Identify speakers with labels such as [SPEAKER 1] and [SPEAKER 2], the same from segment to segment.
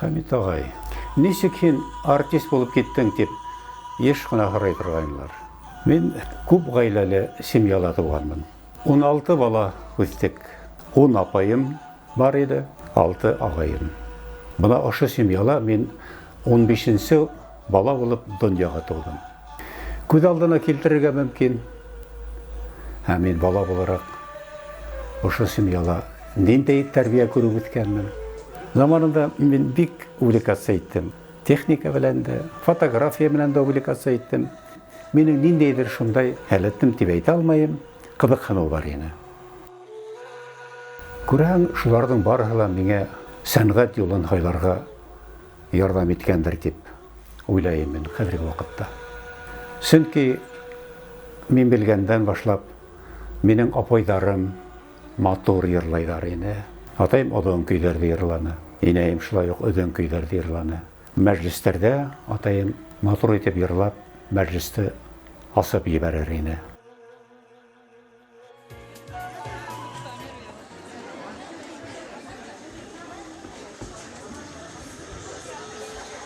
[SPEAKER 1] Хәмит ағай, нисек һин артист булып киттең, тип еш ҡына һорай торғайнылар. Мин күп ғаиләле семьяла тыуғанмын. 16 бала үҫтек. 10 апайым бар иде, 6 ағайым. Бына ошо семьяла мин 15-нсе бала булып донъяға тыуҙым. Күҙ алдына килтерергә мөмкин. Ә мин бала булараҡ ошо семьяла ниндәй тәрбиә күреп үҫкәнмен. Заманында мин бик увлекаться иттем. Техника белән дә, фотография белән дә увлекаться иттем. Минең ниндәйҙер шундай һәләтем тип әйтә алмайым, ҡыҙыҡһыныу бар ине. Күрәһең, шуларҙың барыһы ла миңә сәнғәт юлын һайларға ярҙам иткәндер тип уйлайым мин хәҙерге ваҡытта. Сөнки мин белгәндән башлап минең апайҙарым матур йырлайҙар ине. Атайым оҙон көйҙәрҙе йырланы. Инәйем шулай уҡ оҙон көйҙәрҙе йырланы. Мәжлестәрҙә атайым матур итеп йырлап, мәжлесте асып ебәрер ине.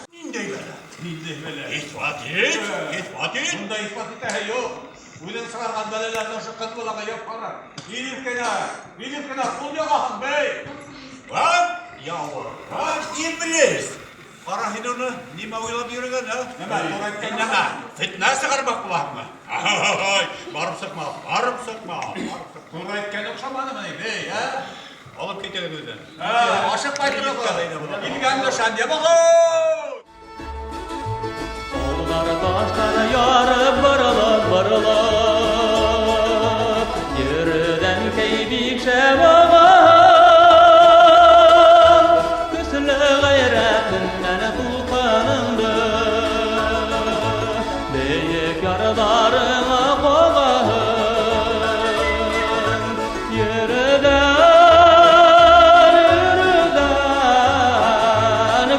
[SPEAKER 2] Ниндәй бәлә? Ниндәй бәлә? Иҫбат ит, иҫбат ит.
[SPEAKER 3] Бында иҫбат итәһе юҡ. Үҙең сығарған бәләләрҙе ошо ҡыҙ балаға яп ҡара. Килеп кенә, килеп кенә ҡул яғаһың, бей.
[SPEAKER 2] Вот яуыр, вот иблис. Ҡара һин уны, нимә уйлап йөрөгән, ә?
[SPEAKER 3] Нәмә, тура әйткән
[SPEAKER 2] Нәмә, фетнә сығармаҡ булаһыңмы? Ай, барып сыҡма, барып сыҡма, барып сыҡма.
[SPEAKER 3] Тура әйткән оҡшаманымы ни, бей, ә?
[SPEAKER 2] Алып китегеҙ үҙен.
[SPEAKER 3] Ашыҡмай тороғоҙ. Килгән дошан ябығыу.
[SPEAKER 4] Таулар таштар ярып боролоп боролоп Йөрөдән кәй бик шәп ағаһың Көслө ғәйрәтеннән тулҡыныңды Бейек ярҙарыңа ҡағаһың Йөрөдән, йөрөдән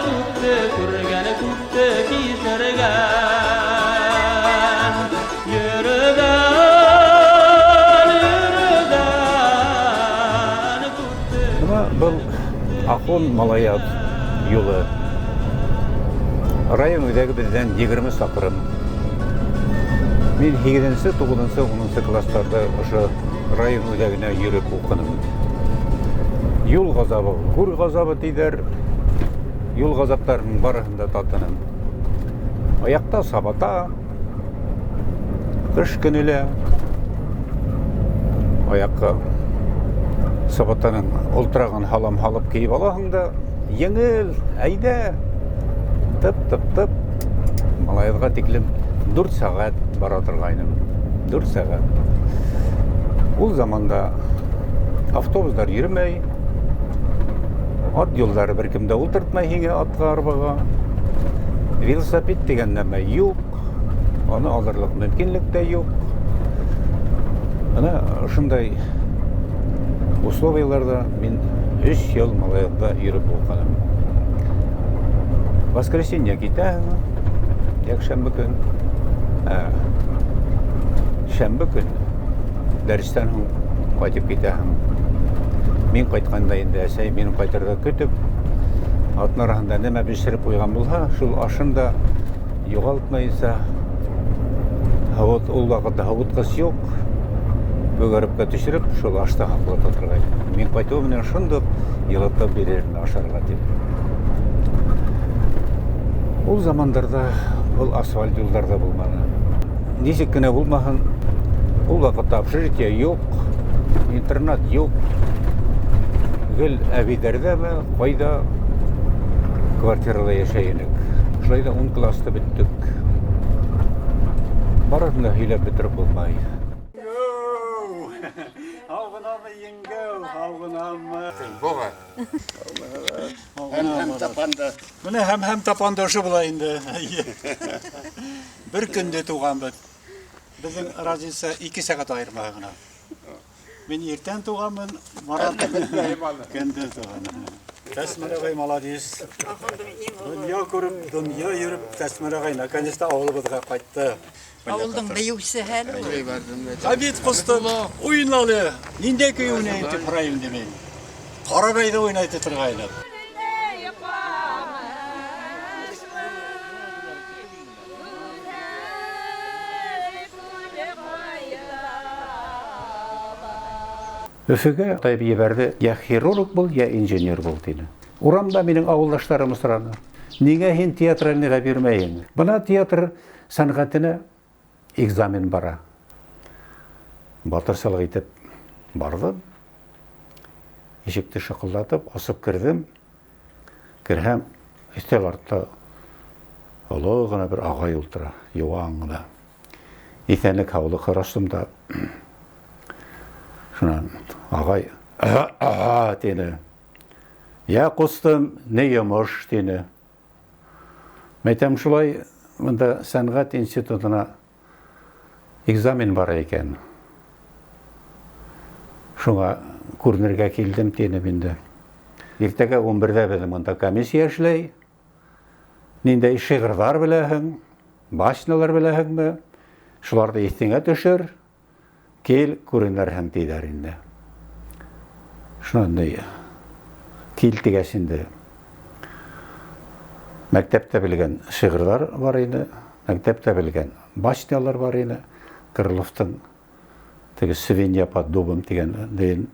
[SPEAKER 4] Күпте күргән, күпте кисергән Йөрөдән, йөрөдән Күпте
[SPEAKER 1] Бына был Ахун Малаяҙ юлы. Район үҙәге беҙҙән 20 саҡрым. Мин 8-нсе, 9-нсы, 10-нсы класстарҙа ошо район үҙәгенә йөрөп уҡыным. Юл ғазабы, күр ғазабы тиҙәр. Юл ғазаптарының барыһын да татыным. Аяҡта сабата, ҡыш көнө лә аяҡҡа сабатаның олтыраған һалам һалып кейеп алаһың да, еңел, әйҙә, тып-тып-тып, Малаяҙға тиклем 4 сәғәт бара торғайным. 4 сәғәт. Ул заманда автобустар йөрөмәй, ат юлдары бер кем дә ултыртмай һиңә атҡа, арбаға. Велосипед тигән нәмә юҡ, аны алырлыҡ мөмкинлек тә юҡ. Бына ошондай условияларҙа мин 3 йыл Малаяҙҙа йөрөп уҡыным. Воскресенье китәһең, йәкшәмбе көн, шәмбе көн дәрестән һуң ҡайтып китәһең. Мин ҡайтҡанда инде әсәй мине ҡайтырға көтөп, атна араһында нәмә бешереп ҡуйған булһа, шул ашын да юғалтмайынса, ул ваҡытта һыуытҡыс юҡ, бөгәрепкә төшөрөп, шул ашты һаҡлата торғайны. Мин ҡайтыу менән шундуҡ йылытып бирермен ашарға тип. Ул замандарҙа был асфальт юлдар ҙа булманы. Нисек кенә булмаһын, ул ваҡытта общежитие юҡ, интернат юҡ. Гел әбейҙәрҙәме, ҡайҙа квартирала йәшәй инек. Шулай ҙа 10 класты бөттөк. Барыһын да һөйләп бөтөрөп булмай.
[SPEAKER 5] Һау ғынамы, еңгәү, һау ғынамы?
[SPEAKER 6] Буға. Һәм тапанды.
[SPEAKER 5] Бына һәм тапанды ошо була инде. Бер көндә тыуғанбыҙ. Беҙҙең разница 2 сәғәт айырмаһы ғына. Мин иртән тыуғанмын, Марат көндөҙ тыуған. Тәсмәр ағай молодец. Донъя күреп, донъя йөрөп, Тәсмәр ағай наконец-то ауылыбыҙға ҡайтты.
[SPEAKER 7] Ауылдың бейеүсе әле ул.
[SPEAKER 5] Хәмит ҡустым, уйналы. Ниндәй көй уйнайым тип һорайым инде мин. Ҡарабайҙы уйнай торғайныҡ.
[SPEAKER 1] Өфөгә атай ебәрҙе, я хирург бул, я инженер бул тине. Урамда минең ауылдаштарым осраны. Ниңә һин театральныйға бирмәйһең? Бына театр сәнғәтенә экзамен бара. Батырсылыҡ итеп барҙым. Ишекте шыҡылдатып, асып керҙем. Керһәм, өҫтәл артта оло ғына бер ағай ултыра, йыуан ғына. Иҫәнлек һаулыҡ һораштым да, шунан ағай «А-а-а» тине. «Я, ҡустым, ни йомош?» тине. Әйтәм, шулай бында сәнғәт институтына экзамен бар икән. Шуңа күренергә килдем тинем инде. Иртәгә 11-дә беҙҙең бында комиссия эшләй. Ниндәй шиғырҙар беләһең, баснялар беләһеңме? Шуларҙы иҫеңә төшөр, кил күренерһең тиҙәр инде. Шунан ни, кил тигәс инде. Мәктәптә белгән шиғырҙар бар ине, мәктәптә белгән баснялар бар ине. Крыловтың теге «Свинья под дубом» тигән дигән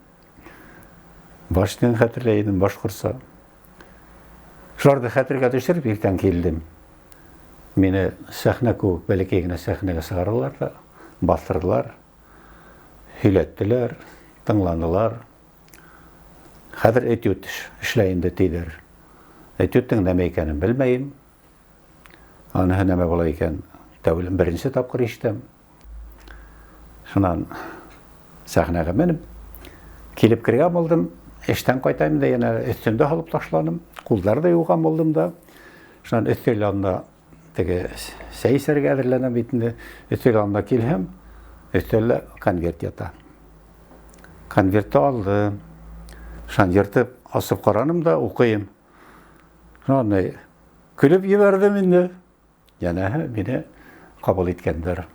[SPEAKER 1] башняны хәтерләй идем башҡортса. Шуларҙы хәтергә төшөрөп иртән килдем. Мине сәхнә кеүек бәләкәй генә сәхнәгә сығарҙылар ҙа, баҫтырҙылар, һөйләттеләр, тыңланылар. Хәҙер этюд эшләй инде тиҙәр. Этюдтың нәмә икәнен белмәйем. Аныһы нәмә була икән, тәүлем беренсе тапҡыр ишетәм. Шунан сәхнәгә менеп, килеп кергән булдым, эштән ҡайтайым да йәнә өҫтөмдө һалып ташланым, ҡулдарҙы йыуған булдым да. Шунан өҫтәл янында теге сәй эсәргә әҙерләнәм бит инде. Өҫтәл янына килһәм, өҫтәлдә конверт ята. Конвертты алдым. Шунан йыртып асып ҡараным да уҡыйым. Шунан көлөп ебәрҙем инде. Йәнәһе мине ҡабул иткәндәр.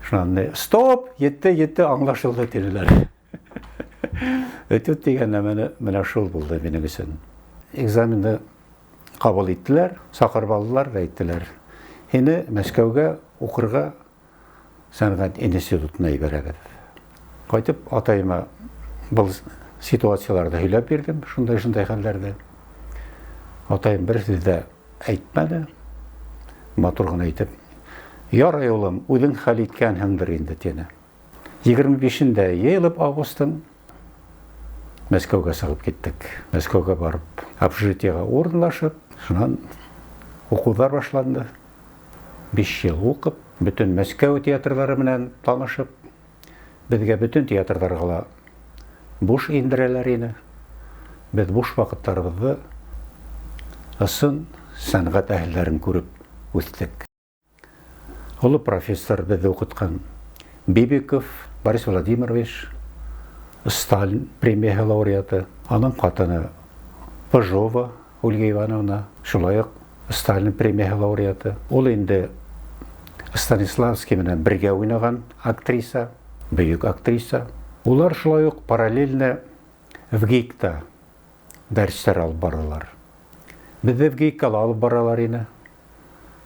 [SPEAKER 1] Шунан стоп, етте, етте, аңлашылды тинеләр. Этюд тигән нәмәне менә шул булды минең өсөн. Экзаменды ҡабул иттеләр, саҡырып алдылар ҙа әйттеләр. Һине Мәскәүгә уҡырға сәнғәт институтына ебәрәбеҙ. Ҡайтып атайыма был ситуацияларҙы һөйләп бирҙем, шундай-шундай хәлдәрҙе. Атайым бер һүҙ ҙә әйтмәне, матур ғына итеп, «Ярай, улым, үҙең хәл иткәнһеңдер инде», тине. 25-ендә йыйылып августың Мәскәүгә сығып киттек. Мәскәүгә барып, общежитиеға урынлашып, шунан уҡыуҙар башланды. 5 йыл уҡып, бөтөн Мәскәү театрҙары менән танышып, беҙгә бөтөн театрҙарға ла буш индерәләр ине. Беҙ буш ваҡыттарыбыҙҙы ысын сәнғәт әһелдәрен күреп үҫтек. Оло профессор беҙҙе уҡытҡан Бибиков Борис Владимирович, Сталин премияһы лауреаты, аның ҡатыны Пыжова Ольга Ивановна, шулай уҡ Сталин премияһы лауреаты. Ул инде Станиславский менән бергә уйнаған актриса, бөйөк актриса. Улар шулай уҡ параллельно ВГИКта дәрестәр алып баралар. Беҙҙе ВГИКка ла алып баралар ине,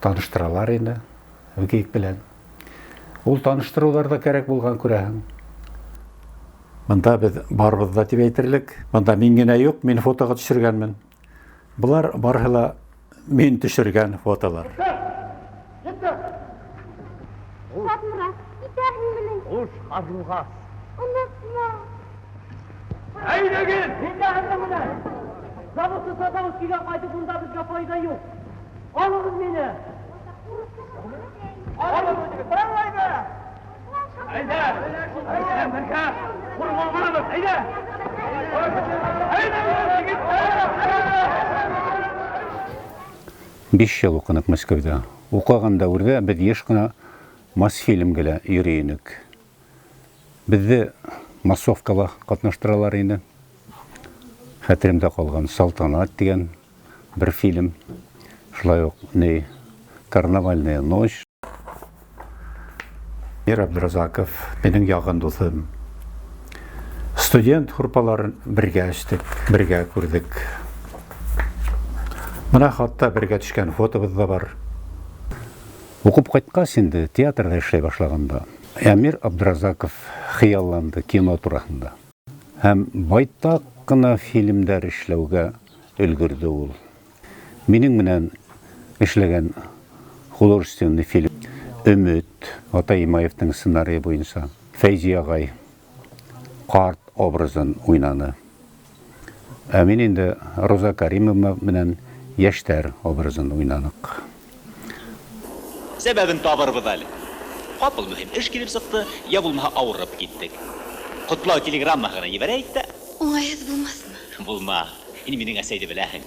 [SPEAKER 1] таныштыралар ине ВГИК белән. Ул таныштырыуҙар ҙа кәрәк булған, күрәһең. Бында беҙ барыбыҙ ҙа тип әйтерлек. Бында мин генә юҡ, мин фотоға төшөргәнмен. Былар барыһы ла мин төшөргән фотолар.
[SPEAKER 6] Шатмырат, китәһеңме ни?
[SPEAKER 8] Хуш, Ҡарлуғас.
[SPEAKER 6] Онотма.
[SPEAKER 8] Әйҙәгеҙ!
[SPEAKER 4] Китәһеңме менә? Заводты сатабыҙ ҡайтып, унда беҙгә файҙа юҡ. Алығыҙ мине.
[SPEAKER 8] Алығыҙ, әйҙә! Әйҙә, бергә! Ҡурғанбыҙ, әйҙә! Әйҙә, егеттәр!
[SPEAKER 1] 5 йыл уҡыныҡ Мәскәүҙә. Уҡыған дәүерҙә беҙ йыш ҡына Мосфильмгә лә йөрөй инек. Беҙҙе массовкала ҡатнаштыралар ине. Хәтеремдә ҡалған «Салтанат» тигән бер фильм. Шулай уҡ ни «Карнавальная ночь». Мир Абдразаков минең яҡын дуҫым. Студент һурпаларын бергә эстек, бергә күрҙек. Бына хатта бергә төшкән фотобыҙ ҙа бар. Уҡып ҡайтҡас инде театрҙа эшләй башлағанда Әмир Абдразаков хыялланды кино тураһында. Һәм байтаҡ ҡына фильмдар эшләүгә өлгөрҙө ул. Минең менән эшләгән художественный фильм «Өмөт», Атай Имаевтың сценарийы буйынса Фәйзи ағай ҡарт образын уйнаны. Ә мин инде Роза Каримова менән йәштәр образын уйнаныҡ.
[SPEAKER 9] Сәбәбен табырбыҙ әле. Ҡапыл мөһим эш килеп сыҡты, йә булмаһа ауырып киттек. Ҡотлау телеграммаһы ғына ебәрәйек тә.
[SPEAKER 10] Уңайһыҙ булмаҫмы?
[SPEAKER 9] Булмаҫ. Һин минең әсәйҙе беләһең.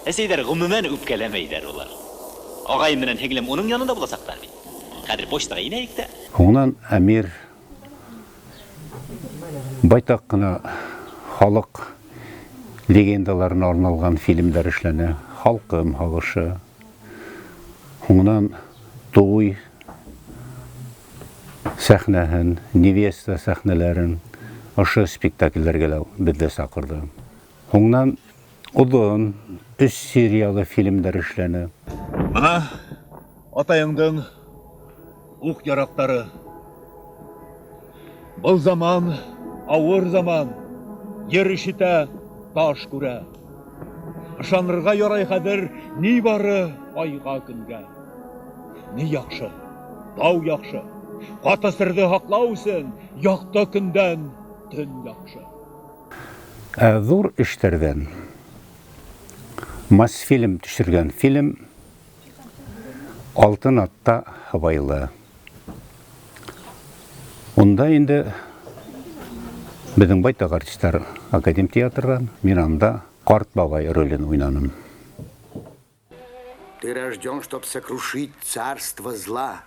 [SPEAKER 9] Әсәйҙәр ғөмүмән үпкәләмәйҙәр улар. Ағайым менән һеңлем уның янында буласаҡтар бит. Хәҙер почтаға инәйек тә.
[SPEAKER 1] Һуңынан Әмир байтаҡ ҡына халыҡ легендаларына арналған фильмдар эшләне. Халҡым һағышы. Һуңынан туй сәхнәһен, невеста сәхнәләрен ошо спектакльдәргә лә беҙҙе саҡырҙы. Һуңынан оҙон 3 сериялы фильмдар эшләне.
[SPEAKER 2] Бына атайыңдың уҡ яраҡтары. Был заман ауыр заман. Ер ишетә, таш күрә. Ышанырға ярай хәҙер ни бары айға көнгә. Ни яҡшы, тау яҡшы. Ҡаты серҙе һаҡлау өсөн яҡты көндән төн яҡшы.
[SPEAKER 1] Ә ҙур эштәрҙән Мосфильм төшөргән фильм Алтын атта һыбайлы. Унда инде беҙҙең байтаҡ артистар академ театрҙан, мин анда ҡарт бабай ролен уйнаным.
[SPEAKER 11] Ты рожден, чтоб сокрушить царство зла,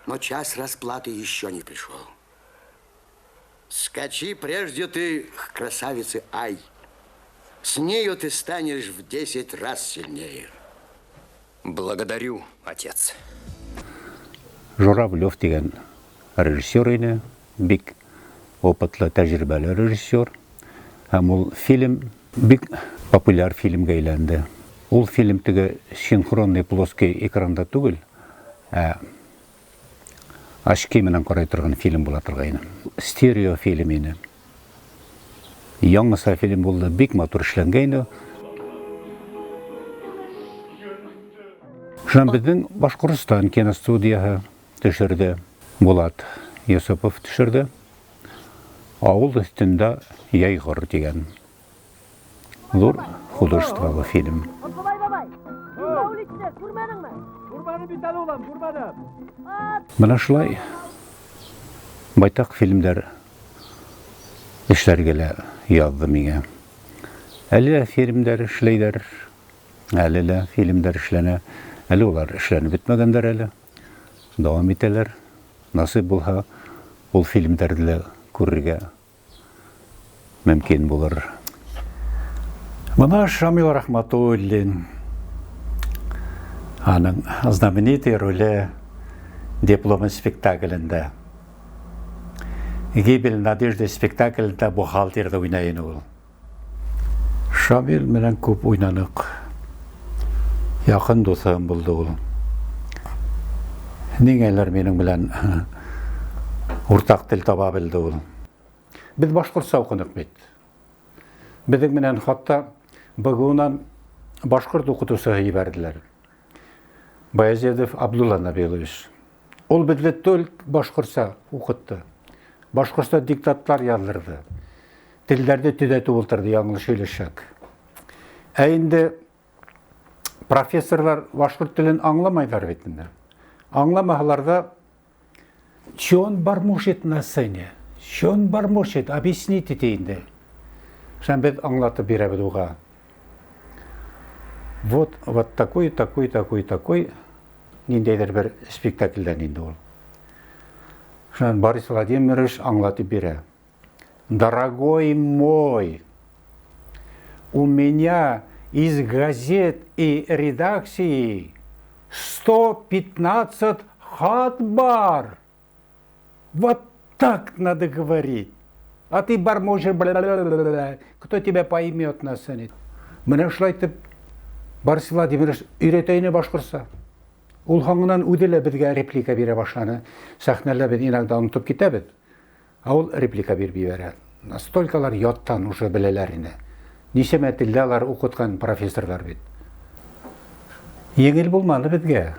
[SPEAKER 11] но час расплаты еще не пришел. Скачи прежде ты к красавице Ай. С нею ты станешь в 10 раз сильнее.
[SPEAKER 12] Благодарю, отец.
[SPEAKER 1] Журавлев тигән режиссер ине, бик опытлы, тәжрибәле режиссер. Һәм ул фильм бик популяр фильмгә әйләнде. Ул фильм теге синхронный плоский экранда түгел, ә очки менән ҡарай торған фильм була торғайны. Стерео фильм ине. Яңыса фильм булды, бик матур эшләнгәйне. Шунан беҙҙең Башҡортостан киностудияһы төшөрҙө. Булат Йосопов төшөрҙө. Ауыл өҫтөндә йәйғор тигән ҙур художестволы фильм.
[SPEAKER 4] Бабай, бабай, Мәүлитте күрмәнеңме?
[SPEAKER 3] Күрмәнем бит әле, улым, күрмәнем.
[SPEAKER 1] Бына шулай байтаҡ фильмдәр эшләргә лә яҙҙы миңә. Әле лә фильмдәр эшләйҙәр, әле лә фильмдәр эшләнә. Әле улар эшләнеп бөтмәгәндәр әле. Дауам итәләр. Насип булһа, ул фильмдәрҙе лә күрергә мөмкин булыр. Бына Шамил Рахматуллин. Аның знаменитый роле дипломы спектаклендә. Гибель надежды спектаклендә бухгалтерҙы уйнай ине ул. Шамил менән күп уйнаныҡ. Яҡын дуҫым булды ул. Ниңәлер минең белән уртаҡ тел таба белде ул. Беҙ башҡортса уҡыныҡ бит. Беҙҙең менән хатта БГУ-нан башҡорт уҡытыусыһы ебәрҙеләр. Баязидов Абдулла Набилович. Ул беҙҙе только башҡортса уҡытты. Башҡортса диктанттар яҙҙырҙы. Телдәрҙе төҙәтеп ултырҙы, яңылыш һөйләшһәк. Ә инде профессорҙар башҡорт телен аңламайҙар бит инде. Аңламаһалар ҙа, чё он бормочет на сцене? Чё он бормочет? Объясните ти инде. Шунан беҙ аңлатып бирәбеҙ уға. Вот, вот такой, такой, такой, такой ниндәйҙер бер спектаклдән инде ул. Шунан Борис Владимирович аңлатып бирә. Дорогой мой, у меня из газет и редакции 115 хат бар. Вот так надо говорить. А ты бормочешь, бла-бла-бла-бла-бла. Кто тебя поймет на сцене? Менә шулай итеп Борис Владимирович өйрәтә ине башҡортса. Ул һуңынан үҙе лә беҙгә реплика бирә башланы. Сәхнәлә беҙ иногда онотоп китәбеҙ. Ә ул реплика биреп ебәрә. Настолько алар яттан уже беләләр инде. Ничәмә телдә алар укыткан профессорлар бит. Еңел булмады безгә.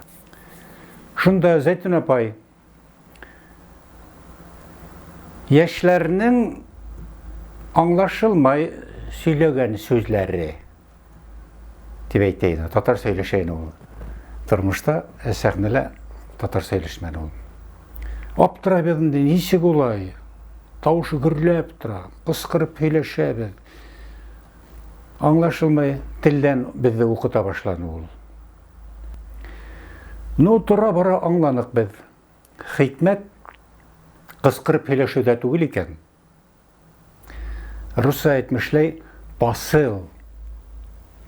[SPEAKER 1] Шунда Зәйтүн апай яшьләрнең аңлашылмай сөйләгән сүзләре дип әйтә инде. Татар сөйләшә инде ул. Тормышта сәхнәлә татар сөйләшмәде ул. Аптырап инде, ничек улай? Тавышы гөрләп тора, кыскырып сөйләшәбез. Аңлашылмай телдән безне укыта башлады ул. Ну, тора-бара аңланык без. Хикмәт кыскырып сөйләшүдә түгел икән. Русча әйтмешләй, посыл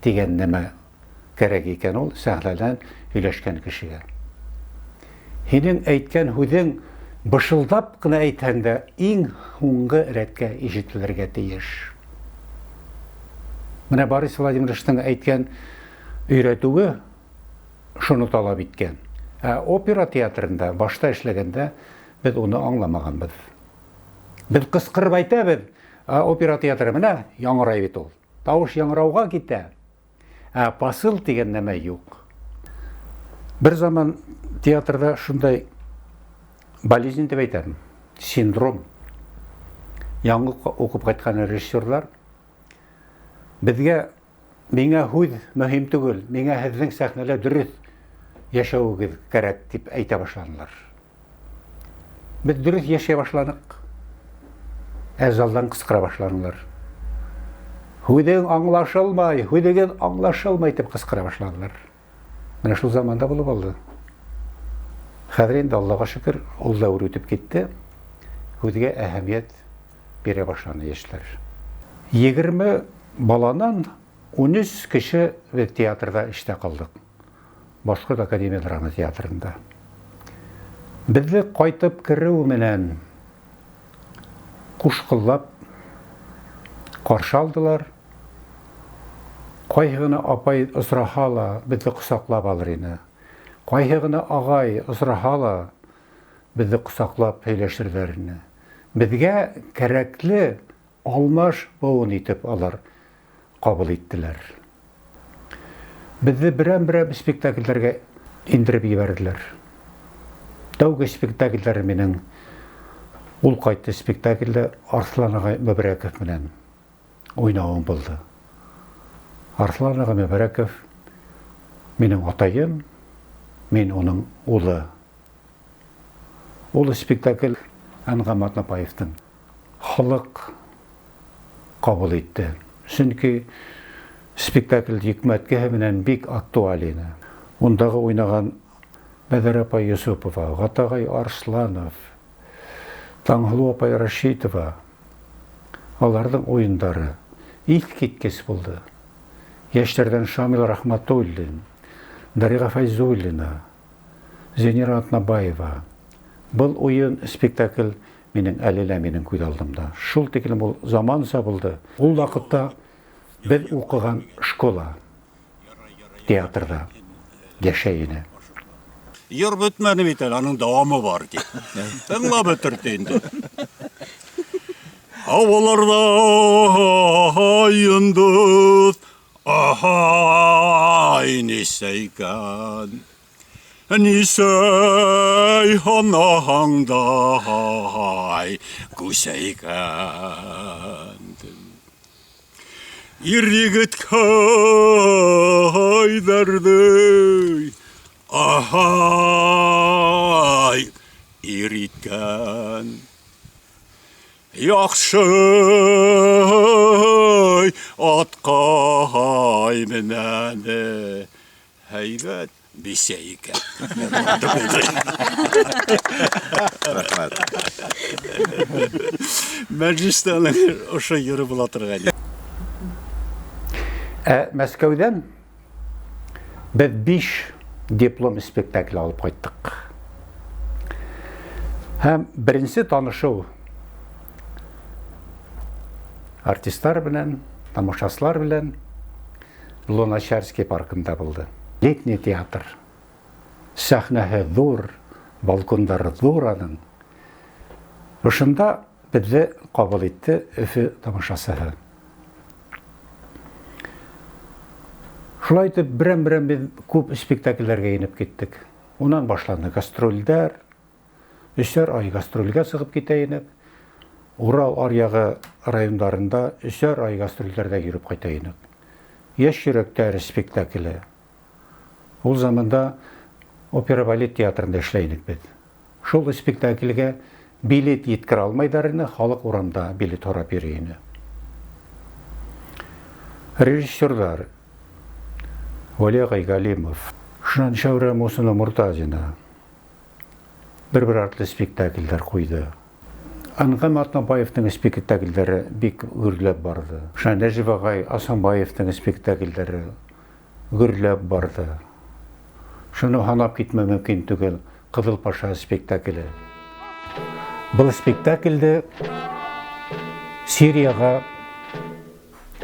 [SPEAKER 1] дигән нәмә кәрәк икән ул сәхнәдән сөйләшкән кешегә. Һинең әйткән һүҙең бышылдап кына әйтһәң дә иң һуңғы рәткә ишетелергә тиеш. Менә Борис Владимировичның әйткән өйрәтүе шуны талап иткән. Ә опера театрында башта эшләгәндә без уны аңламаганбыз. Без кыскырып әйтәбез, ә опера театры менә яңгырай бит ул. Тавыш яңгырауга китә. Ә посыл дигән нәмә юк. Бер заман театрда шундай болезнь дип әйтәм, синдром. Яңы укып кайткан режиссерлар безгә миңа һүҙ мөһим түгел, миңа һеҙҙең сәхнәлә дөрөҫ йәшәүегеҙ кәрәк дип әйтә башланылар. Беҙ дөрөҫ йәшәй башланыҡ. Ә залдан ҡысҡыра башланылар. Һүҙең аңлашылмай, һүҙегеҙ аңлашылмай тип ҡысҡыра башланылар. Менә шул заманда булып алды. Хәҙер инде Аллаға шөкөр, ул дәүер үтеп китте. Һүҙгә әһәмиәт бирә башланы йәштәр. 20 баланан 13 кеше беҙ театрҙа эштә ҡалдыҡ. Башҡорт академия драма театрында. Беҙҙе ҡайтып кереү менән ҡушҡыллап ҡаршы алдылар. Ҡайһы ғына апай осраһа ла беҙҙе ҡосаҡлап алыр ине. Ҡайһы ғына ағай осраһа ла беҙҙе ҡосаҡлап һөйләшерҙәр ине. Беҙгә кәрәкле алмаш быуын итеп алар ҡабул иттеләр. Беҙҙе берәм-берәм спектаклдәргә индереп ебәрҙеләр. Тәүге спектаклдәр минең ул ҡайтты спектаклдә Арыҫлан ағай Мөбәрәков менән уйнауым булды. Арыҫлан ағай Мөбәрәков минең атайым, мин уның улы. Ул спектакль Әнғәм Атнабаевтың халыҡ ҡабул итте. Сөнки спектакль йөкмәткеһе менән бик актуаль ине. Ундағы уйнаған Бәҙәр апай Юсупова, Ғатағай Арсланов, Таңһылыу апай Рашитова, аларҙың уйындары иҫ киткес булды. Йәштәрҙән Шамил Рахматуллин, Дариға Фәйзуллина, Зенира Атнабаева. Был уйын спектакль минең әле лә минең күҙ алдымда. Шул тиклем ул заманса булды. Ул ваҡытта беҙ уҡыған школа театрҙа йәшәй ине.
[SPEAKER 3] Йыр бөтмәне бит әле, аның дауамы бар ти. Тыңлап бөтөрҙө инде. Һауаларҙа йондоҙ, ахай, нисә икән? Нисә һанаһаң да, һай, күсә икән. Ир егет ҡайҙарҙы, ахай, ир иткән. Яҡшы атҡай менән һәйбәт бисә икән.
[SPEAKER 13] Рәхмәт.
[SPEAKER 3] Мәжлестә ошо йыры була торған.
[SPEAKER 1] Ә Мәскәүҙән беҙ 5 диплом спектакль алып ҡайттыҡ. Һәм беренсе танышыу артисттар менән, тамашасылар белән Луначарский паркында булды. Летний театр. Сәхнәһе ҙур, балкондары ҙур аның. Ошонда Беҙҙе ҡабул итте Өфө тамашасыһы. Шулай итеп, берәм-берәм беҙ күп спектакльләргә инеп киттек. Унан башланды гастролдәр. Өсәр ай гастролгә сығып китә инек. Урал аръягы райондарында өсәр ай гастролдәрҙә йөрөп ҡайта инек. Йәш йөрәктәр спектакле. Ул заманда опера балет театрында эшләй инек беҙ. Шул спектакльгә билет еткерә алмайҙар ине, халыҡ урамда билет һорап йөрөй ине. Режиссерҙар Вәли ағай Галимов, шунан Шәүрә Мусина Муртазина бер-бер артлы спектакльдәр ҡуйҙы. Әнғәм Атнабаевтың спектакльдәре бик гөрләп барҙы. Шунан Нәжип ағай Асанбаевтың спектакльдәре гөрләп барҙы. Шуны һанап китмәү мөмкин түгел, Ҡыҙыл Паша спектакле. Был спектаклде Сирияға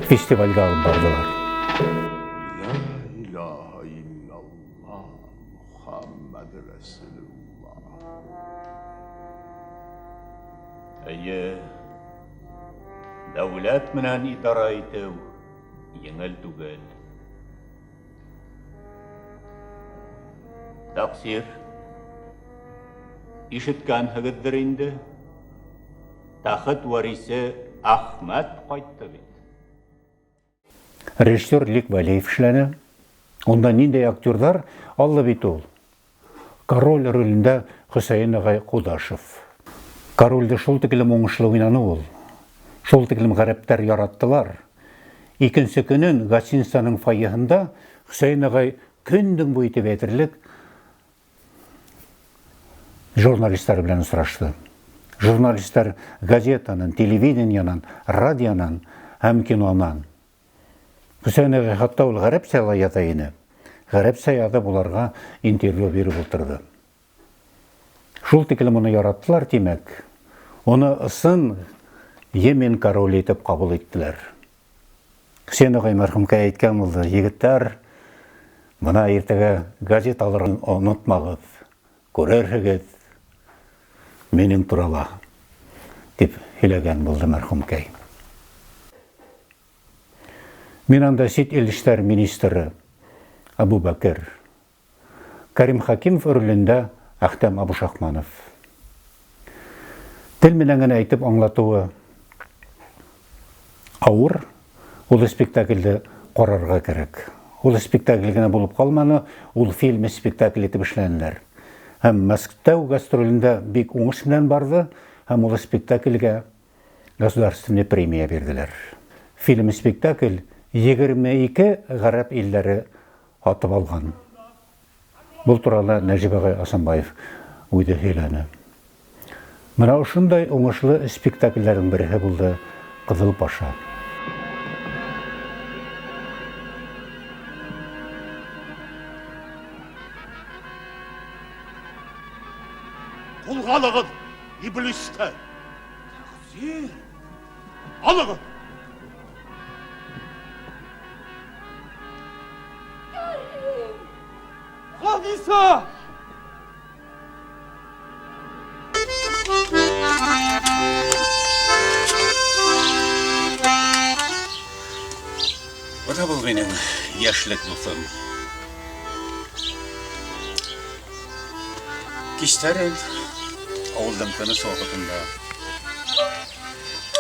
[SPEAKER 1] фестивальгә алып барҙылар.
[SPEAKER 2] Ла илаһа иллаллаһ, Мухаммад Расулуллаһ.
[SPEAKER 3] Эйе, дәүләт менән идара итеү еңел түгел. Тәҡсир, ишеткәнһегеҙҙер инде. Тәхет варисе Әхмәт ҡайтты бит.
[SPEAKER 1] Режиссер Лик Вәлиев эшләне. Унда ниндәй актерҙар алды бит ул. Король ролендә Хөсәйен ағай Ҡудашев. Корольде шул тиклем уңышлы уйнаны ул. Шул тиклем ғәрәптәр яраттылар. Икенсе көнөн гостиницаның фойеһында Хөсәйен ағай көндөң буйы тип әйтерлек журналистар белән осрашты. Журналистар газетанан, телевидениянан, радионан һәм кинонан. Хөсәйен ағай хатта ул ғәрәпсә лә яҙа ине. Ғәрәпсә яҙып уларға интервью биреп ултырҙы. Шул тиклем уны яраттылар, тимәк. Уны ысын Йемен короле итеп ҡабул иттеләр. Хөсәйен ағай мәрхүмкә әйткән булды: егеттәр, бына иртәгә газет алырға онотмағыҙ, күрерһегеҙ минең турала, тип һөйләгән булды мәрхүмкәй. Мин анда сит ил эштәр министры Абу Бәкер, Карим Хакимов ролендә Әхтәм Абушахманов. Тел менән генә әйтеп аңлатыуы ауыр, ул спектакльде ҡарарға кәрәк. Ул спектакль генә булып ҡалманы, ул фильм спектакль итеп эшләнеләр. Һәм Мәскәү гастролендә бик уңыш менән барҙы, һәм ул спектакльгә государственный премия бирҙеләр. Фильм спектакль 22 ғәрәп илдәре һатып алған. Был турала Нәжип ағай Асанбаев үҙе һөйләне. Бына ошондай уңышлы спектакльдәрҙең береһе булды Ҡыҙыл Паша.
[SPEAKER 2] Ҡулға алығыҙ иблисте! Тәҡсир! Алығыҙ!
[SPEAKER 8] Ханиса!
[SPEAKER 3] Бына был минең йәшлек дуҫым. Кистәрен ауылдың тыныс ваҡытында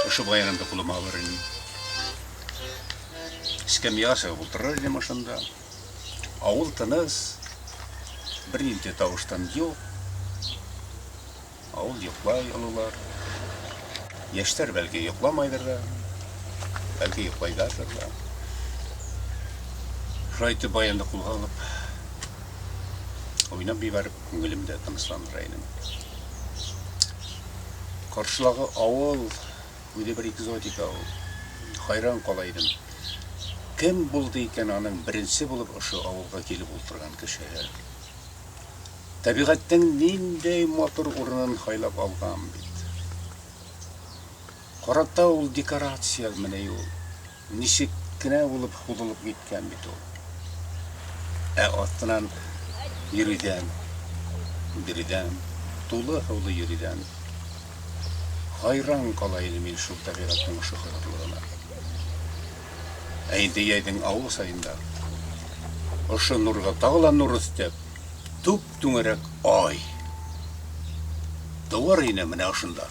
[SPEAKER 3] ошо баянымды ҡулыма алыр инем. Эскәмйәгә сығып ултырыр инем ошонда. Ауыл тыныс, бер ниндәй тауыштан юҡ. Ауыл йоҡлай ололар. Йәштәр бәлки йоҡламайҙыр ҙа, бәлки йоҡлайҙарҙыр ҙа. Шулай итеп баянды ҡулға алып, уйнап ебәреп, күңелемде тынысландыра инем. Ҡаршылағы ауыл үҙе бер экзотика ул. Хайран ҡала инем. Кем булды икән аның беренсе булып ошо ауылға килеп ултырған кешеһе? Тәбиғәттең ниндәй матур урынын һайлап алған бит. Ҡарата ул декорация менәй ул. Нисек кенә булып һуҙылып киткән бит ул. Ә аҫтынан йөрөйҙән, биредән, тулы һыулы йөрөйҙән. Хайран ҡала инем мин шул тәбиғәттең ошо хыяллығына. Ә инде йәйҙең август айында ошо нурға тағы ла нур өҫтәп, түп-түңәрәк ай тыуар ине менә ошонда.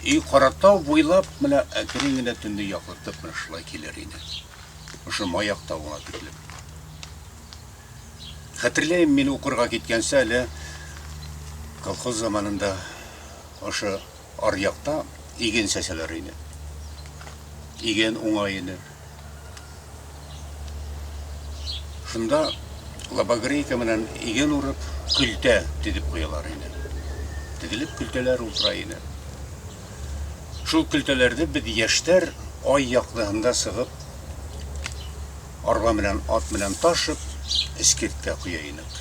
[SPEAKER 3] И Ҡаратау буйлап менә әкрен генә төндө яҡтыртып менә шулай килер ине. Ошо Маяҡ тауына тиклем. Хәтерләйем, мин уҡырға киткәнсе әле колхоз заманында ошо аръяҡта иген сәсәләр ине. Иген уңа ине. Шунда лобогрейка менән иген урып, көлтә теҙеп ҡуялар ине. Теҙелеп көлтәләр ултыра ине. Шул көлтәләрҙе беҙ йәштәр ай яҡтыһында сығып, арба менән, ат менән ташып, эскерткә ҡуя инек.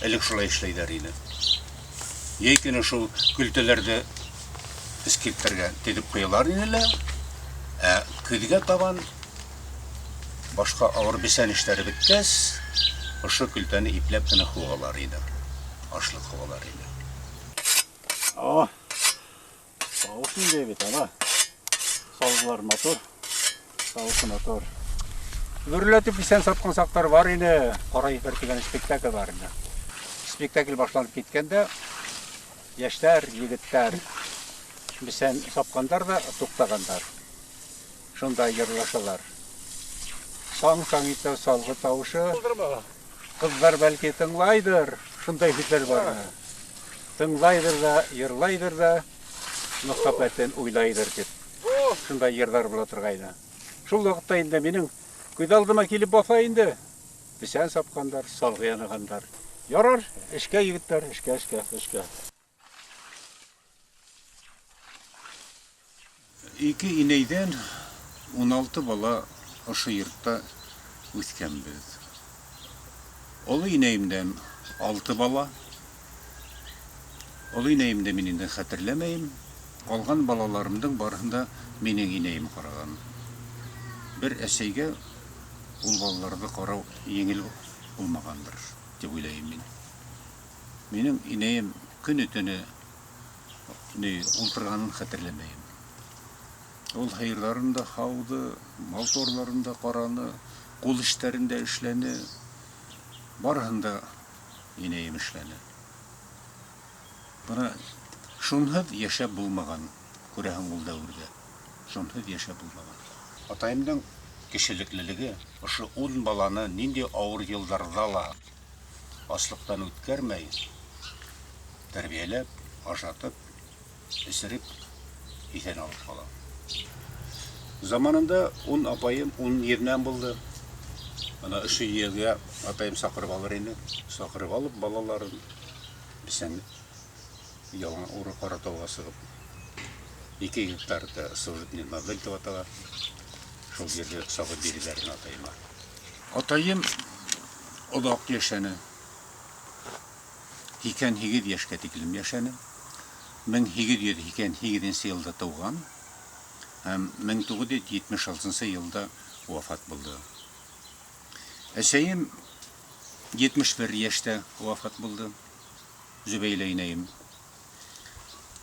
[SPEAKER 3] Элек шулай эшләйҙәр ине. Йәй көнө шул көлтәләрҙе эскерттәргә теҙеп ҡуялар ине лә, ә көҙгә табан башҡа ауыр бесән эштәре бөткәс, ошо көлтәне ипләп кенә һуғалар ине. Ашлыҡ һуғалар ине.
[SPEAKER 5] О, тауыш ниндәй бит, ана. Салғылар матур, тауышы матур. Гөрләтеп бесән сапҡан саҡтар бар ине. Ҡара ефәр тигән спектакль бар ине. Спектакль башланып киткәндә йәштәр, егеттәр бесән сапҡандар ҙа туҡтағандар. Шунда йырлашалар. Саң-саң итә салғы тауышы. Ҡыҙҙар бәлки тыңлайҙыр. Шундай һүҙҙәр бар ине. Тыңлайҙыр ҙа, йырлайҙыр ҙа, мөхәббәтен уйлайҙыр тип. Шундай йырҙар була торғайны. Шул ваҡытта инде минең күҙ алдыма килеп баҫа инде. Бесән сапҡандар, салғы янағандар. Ярар, эшкә егеттәр, эшкә, эшкә, эшкә.
[SPEAKER 3] Ике инәйҙән 16 бала ошо йортта үҫкәнбеҙ. Оло инәйемдән 6 бала. Оло инәйемде мин инде хәтерләмәйем. Ҡалған балаларымдың барыһын да минең инәйем ҡараған. Бер әсәйгә ул балаларҙы ҡарау еңел булмағандыр, тип уйлайым мин. Минең инәйем көнө-төнө ни ултырғанын хәтерләмәйем. Ул һыйырҙарын да һауҙы, мал-тыуарларын да ҡараны, ҡул эштәрен дә эшләне. Барыһын да инәйем эшләне. Бына шунһыҙ йәшәп булмаған, күрәһең ул дәүерҙә. Шунһыҙ йәшәп булмаған. Атайымдың кешелеклелеге ошо 10 баланы ниндәй ауыр йылдарҙа ла аслыҡтан үткәрмәй, тәрбиәләп, ашатып, эсереп, иҫән алып ҡала. Заманында 10 апайым, 10 еренән булды. Ана ошо ергә атайым саҡырып алыр ине. Саҡырып алып балаларын бесән ялан уры Ҡаратауға сығып, 2 гектарда служебный модель тип атала. Шул ерҙе сағып бирҙеләр ине атайыма. Атайым оҙаҡ йәшәне. 88 йәшкә тиклем йәшәне. 1888 йылда тыуған һәм 1976 йылда вафат булды. Әсәйем 71 йәштә вафат булды. Зөбәйлә инәйем.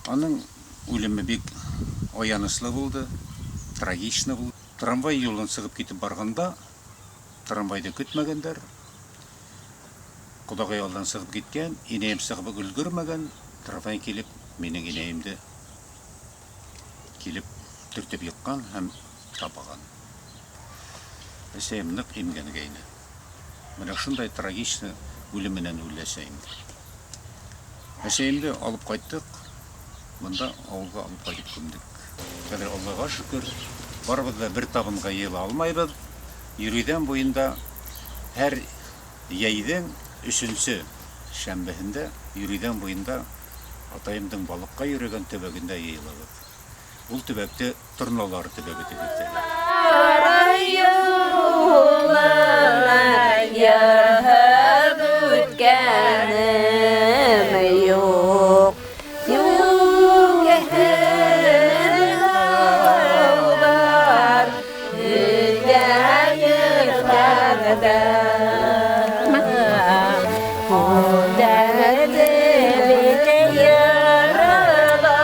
[SPEAKER 3] Аның үлеме бик аяныслы булды, трагично булды. Трамвай юлын сығып китеп барғанда, трамвайҙы көтмәгәндәр. Ҡоҙағай алдан сығып киткән, инәйем сығып өлгөрмәгән, трамвай килеп, минең инәйемде килеп төртөп йыҡҡан һәм тапаған. Әсәйем ныҡ имгәнгәйне. Бына шундай трагичны үлем менән үлде әсәйем. Әсәйемде алып ҡайттыҡ, бында ауылға алып ҡайтып күмдек. Хәҙер Аллаға шөкөр, барыбыҙ ҙа бер табынға йыйыла алмайбыҙ. Йөрөйҙән буйында һәр йәйҙең 3-нсө шәмбеһендә Йөрөйҙән буйында атайымдың балыҡҡа йөрөгән төбәгендә йыйылабыҙ. Ул төбәкте Торналар төбәге тип әйтәләр.
[SPEAKER 14] Derdimi yarılar.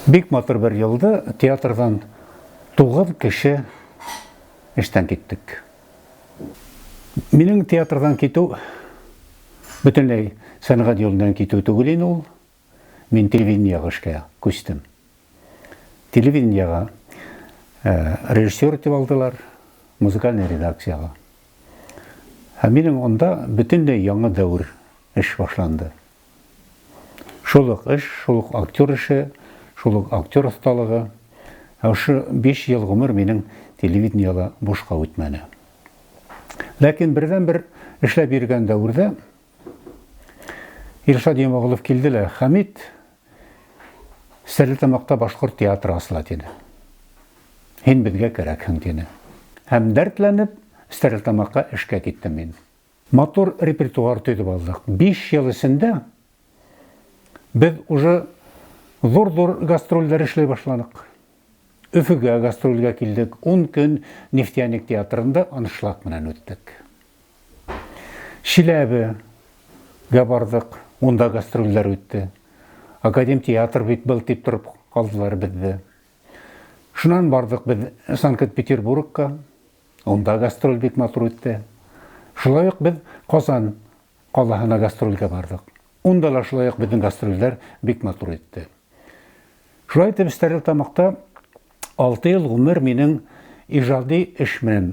[SPEAKER 1] Бик матур бер елда театрҙан 9 кеше эштән киттек. Минең театрҙан китеү бөтөнләй сәнғәт юлынан китеү түгел ине ул. Мин телевидениеға эшкә күстем. Телевидениеға режиссер итеп алдылар, музыкальный редакцияға. Һәм минең унда бөтөнләй яңы дәүер эш башланды. Шул уҡ эш, шул уҡ актер эше, шул уҡ актер оҫталығы. Ошо 5 йыл ғүмер минең телевидениела бушҡа үтмәне. Ләкин берҙән-бер эшләп йөрөгән дәүерҙә Илшат Йомағолов килде лә, Хәмит, Стәрлетамаҡта башҡорт театры асыла, тине. Һин беҙгә кәрәкһең, тине. Һәм дәртләнеп Стәрлетамаҡҡа эшкә киттем мин. Матур репертуар төҙөп алдыҡ. 5 йыл эсендә беҙ уже ҙур-ҙур гастролдәр эшләй башланыҡ. Өфөгә гастролгә килдек. 10 көн Нефтяник театрында аншлаг менән үттек. Шиләбегә барҙыҡ, унда гастролдәр үтте. Академ театр бит был тип тороп ҡалдылар беҙҙе. Шунан барҙыҡ беҙ Санкт-Петербургка, унда гастроль бик матур үтте. Шулай уҡ беҙ Ҡазан ҡалаһына гастролгә барҙыҡ. Унда ла шулай уҡ беҙҙең гастролдәр бик матур үтте. Шулай итеп Стәрлетамаҡта 6 йыл ғүмер минең ижади эш менән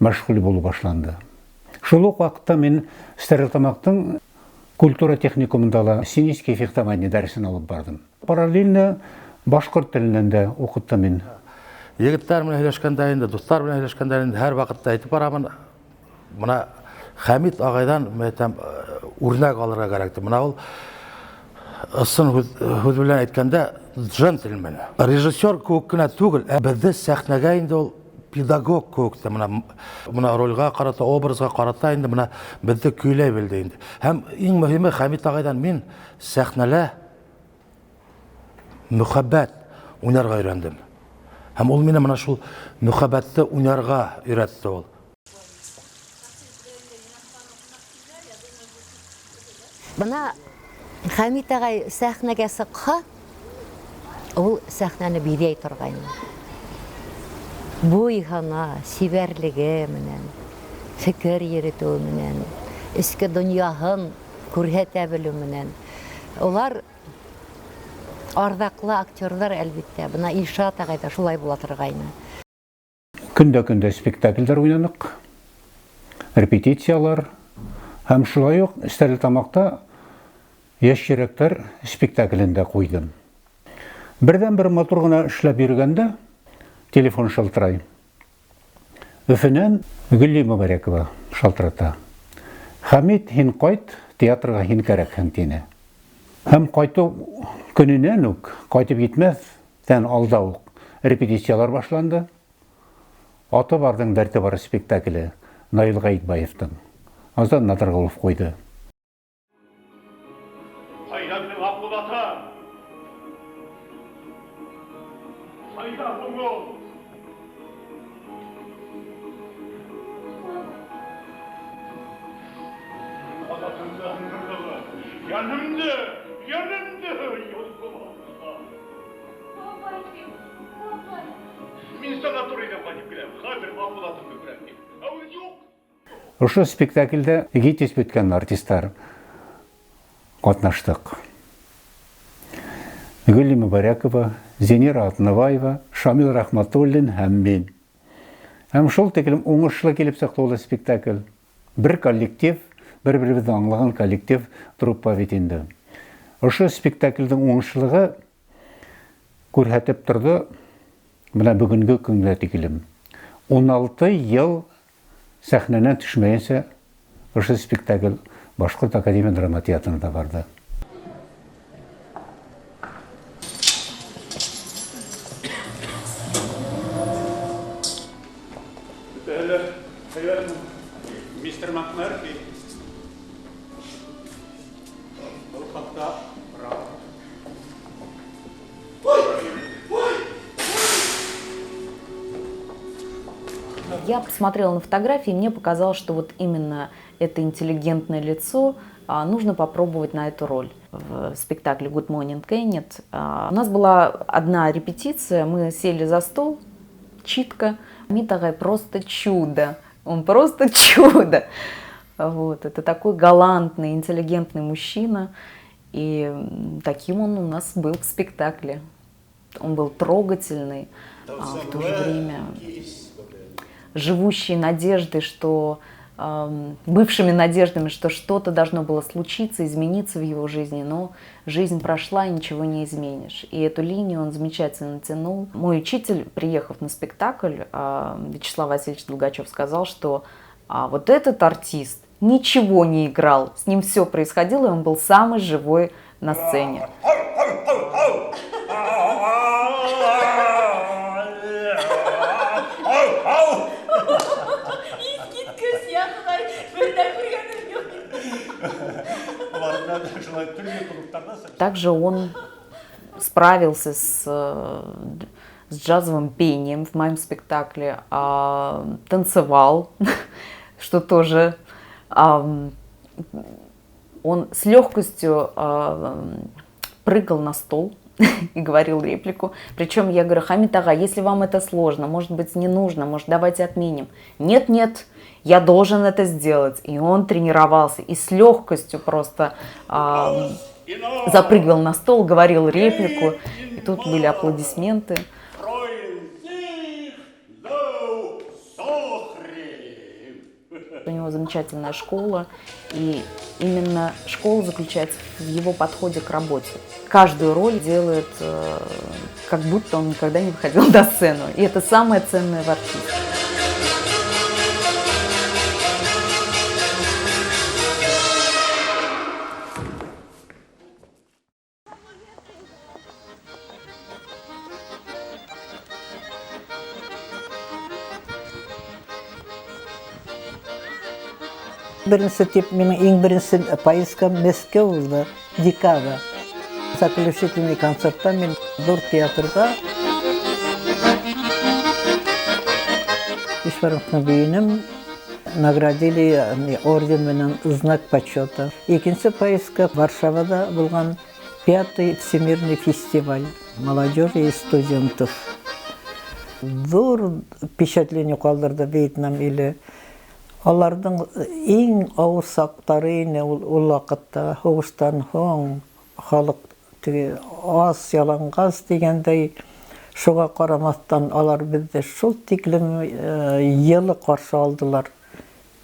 [SPEAKER 1] мәшғүл булыу башланды. Шул уҡ ваҡытта мин Стәрлетамаҡтың культура техникумында ла сценический фехтование дәресен алып барҙым. Параллельно башҡорт теленән дә уҡыттым мин.
[SPEAKER 14] Егеттәр менән һөйләшкәндә инде, дуҫтар менән һөйләшкәндә инде һәр ваҡытта әйтеп барамын. Бына Хәмит ағайҙан, мин әйтәм, үрнәк алырға кәрәк тип. Бына ул ысын һүҙ белән әйткәндә джентльмен. Режиссер кеүек кенә түгел, ә беҙҙе сәхнәгә инде ул педагог кеүек тә, бына ролгә ҡарата, образға ҡарата инде бына беҙҙе көйләй белде инде. Һәм иң мөһиме Хәмит ағайҙан мин сәхнәлә мөхәббәт уйнарға өйрәндем. Һәм ул мине бына шул мөхәббәтте уйнарға өйрәтте ул.
[SPEAKER 7] Бына Хәмит ағай сәхнәгә сыҡһа, ул сәхнәне биҙәй торғайны. Буйһына, сибәрлеге менән, фекер йөрөтөүе менән, эске донъяһын күрһәтә белеү менән. Улар арҙаҡлы актерҙар, әлбиттә. Бына Илшат ағай ҙа шулай була торғайны.
[SPEAKER 1] Көндә-көндә спектаклдәр уйнаныҡ, репетициялар һәм шулай уҡ Стәрлетамаҡта Йәш йөрәктәр спектаклен дә ҡуйҙым. Берҙән-бер матур ғына эшләп йөрөгәндә телефон шылтырай. Өфөнән Гөлли Мөбәрәкова шалтырата. Хәмит, һин ҡайт, театрға һин кәрәкһең, тине. Һәм ҡайтыу көнөнән үк, ҡайтып етмәҫтән алда уҡ репетициялар башланды. Аты барҙың дәрте бар спектакле Наил Ғәйетбаевтың. Азат Наҙарғолов ҡуйҙы. Ошо спектаклдә ГИТИС бөткән артисттар ҡатнаштыҡ. Гөлли Мөбәрәкова, Зинира Атнабаева, Шамил Рәхмәтуллин һәм мин. Һәм шул тиклем уңышлы килеп сыҡты ул спектакль. Бер коллектив, бер-беребеҙҙе аңлаған коллектив труппа бит инде. Ошо спектаклдең уңышлығы күрһәтеп торҙо бына бөгөнгө көнгә тиклем. 16 йыл сәхнәнән төшмәйенсә ошо спектакль Башҡорт академия драма театрында барҙы.
[SPEAKER 3] Мистер МакМерфи. Был хаҡта
[SPEAKER 15] Я посмотрела на фотографии, и мне показалось, что вот именно это интеллигентное лицо, нужно попробовать на эту роль в спектакле «Good Morning, Kenneth». У нас была одна репетиция, мы сели за стол, читка. Хамит ағай просто чудо, он просто чудо. Вот, это такой галантный, интеллигентный мужчина, и таким он у нас был в спектакле. Он был трогательный, в то же время живущий надеждой, что бывшими надеждами, что что-то должно было случиться, измениться в его жизни, но жизнь прошла, и ничего не изменишь. И эту линию он замечательно тянул. Мой учитель, приехав на спектакль, Вячеслав Васильевич Долгачев, сказал, что вот этот артист ничего не играл, с ним все происходило, и он был самый живой на сцене. Также он справился с джазовым пением в моем спектакле, танцевал, что тоже он с легкостью прыгал на стол и говорил реплику. Причем я говорю: Хамит ағай, если вам это сложно, может быть, не нужно, может, давайте отменим. Нет, нет, я должен это сделать. И он тренировался и с легкостью просто запрыгивал на стол, говорил реплику. И тут были аплодисменты. У него замечательная школа, и именно школа заключается в его подходе к работе. Каждую роль делает, как будто он никогда не выходил на сцену. И это самое ценное в артисте.
[SPEAKER 16] Беренсе тип, минең иң беренсе поездкам Мәскәү булды, декада. Заключительный концертта мин ҙур театрҙа Ишваровны бейенем наградили орден менән знак почета. Икенсе поездка Варшавада булған 5-й всемирный фестиваль молодежи и студентов. Ҙур впечатление ҡалдырҙы Вьетнам иле. Аларҙың иң ауыр саҡтары ине ул ваҡытта, һуғыштан һуң халыҡ теге ас, яланғас тигәндәй, шуға ҡарамаҫтан алар беҙҙе шул тиклем йылы ҡаршы алдылар.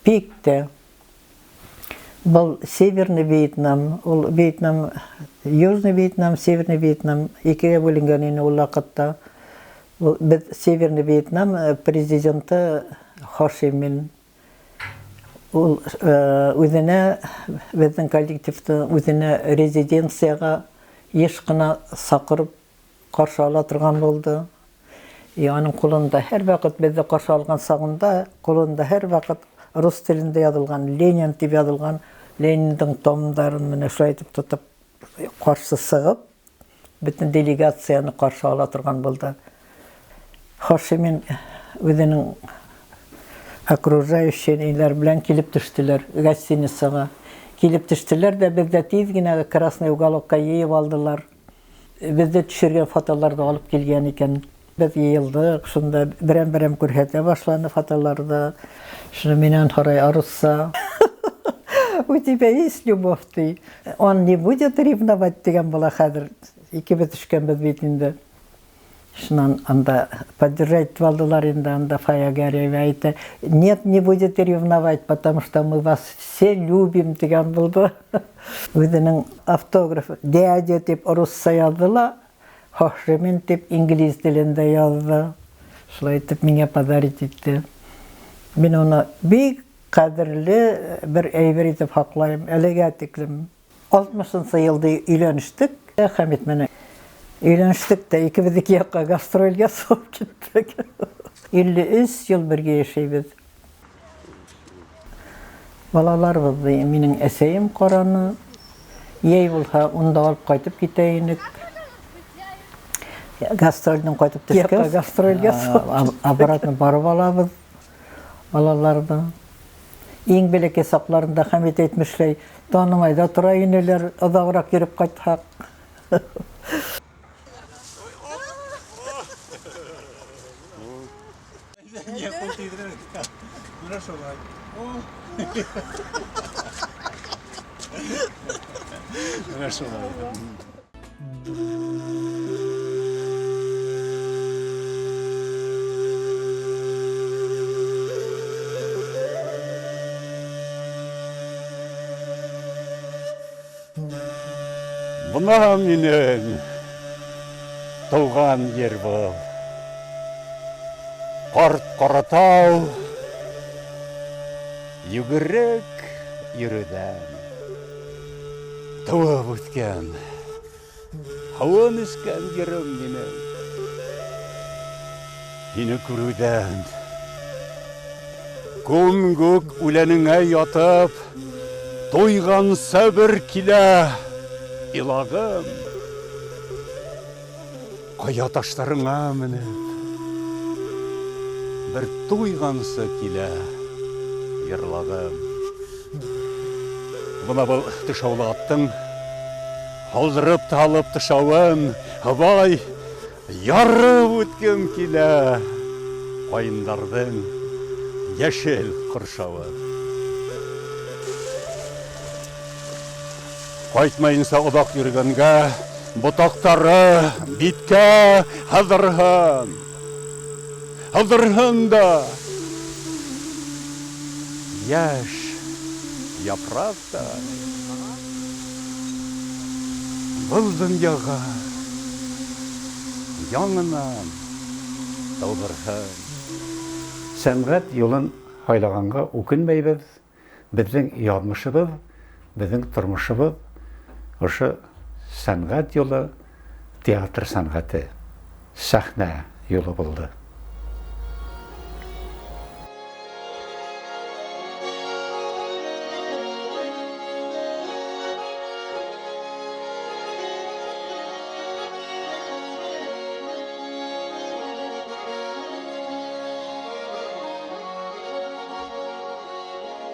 [SPEAKER 16] Бик тә. Был Северный Вьетнам, ул Вьетнам, Южный Вьетнам, Северный Вьетнам икегә бүленгән ине ул ваҡытта. Беҙ Северный Вьетнам президенты Хо Ши Мин. Ул үҙенә, беҙҙең коллективты үҙенә резиденцияға йыш ҡына саҡырып ҡаршы ала торған булды. И аның ҡулында һәр ваҡыт беҙҙе ҡаршы алған сағында, ҡулында һәр ваҡыт рус телендә яҙылған Ленин тип яҙылған Лениндың томдарын менә шулай итеп тотоп ҡаршы сығып, бөтөн делегацияны ҡаршы ала торған булды. Хо Ши Мин үҙенең окружающие иләр белән килеп төштөләр гостиницаға. Килеп төштөләр ҙә беҙҙе тиҙ генә красный уголокка йыйып алдылар. Беҙҙе төшөргән фотоларҙы алып килгән икән. Беҙ йыйылдыҡ, шунда берәм-берәм күрһәтә башланы фотоларҙы. Шуны минән һорай арыҫса. У тебя есть любовь, ты? Он не будет ревновать тигән була хәҙер. Икебеҙ төшкәнбеҙ бит инде. Шунан анда поддержать алдылар инде, анда Фая Гареева әйтә: нет, не будет ревновать, потому что мы вас все любим тигән булды. Үҙенең автографы дядя тип русса яҙҙы ла, Хо Ши Мин тип инглиз телендә яҙҙы. Шулай итеп миңә подарить итте. Мин уны бик ҡәҙерле бер әйбер итеп һаҡлайым әлегә тиклем. 60-нсы йылда өйләнештек. Хәмит менән өйләнештек тә икебеҙ ике яҡҡа гастролгә сығып киттек. 53 йыл бергә йәшәйбеҙ. Балаларыбыҙҙы минең әсәйем ҡараны. Йәй булһа, унда алып ҡайтып китә инек. Гастролдән ҡайтып төшкәс, гастролгә обратно барып алабыҙ балаларҙы. Иң бәләкәй саҡларында Хәмит әйтмешләй, танымай ҙа тора инеләр, оҙағыраҡ йөрөп ҡайтһаҡ.
[SPEAKER 5] Менә шулай. Бына минең тыуған ер был. Ҡарт Ҡаратау йүгерек йөрөүҙән тыуып үҫкән, һыуын эскән ерем минең. Һине күреүҙән күм-күк үләнеңә ятып, туйғанса бер килә илағым. Ҡая таштарыңа менеп, бер туйғансы килә йырлағым. Бына был тышаулы аттың һалдырып та алып тышауын, һыбай ярып үткем килә ҡайындарҙың йәшел ҡоршауын. Ҡайтмайынса оҙаҡ йөрөгәнгә ботаҡтары биткә һыҙырһын. Һыҙырһын да йәш япраҡ та был донъяға яңынан тыуҙырһын.
[SPEAKER 1] Сәнғәт юлын һайлағанға үкенмәйбеҙ. Беҙҙең яҙмышыбыҙ, беҙҙең тормошобоҙ ошо сәнғәт юлы, театр сәнғәте, сәхнә юлы булды.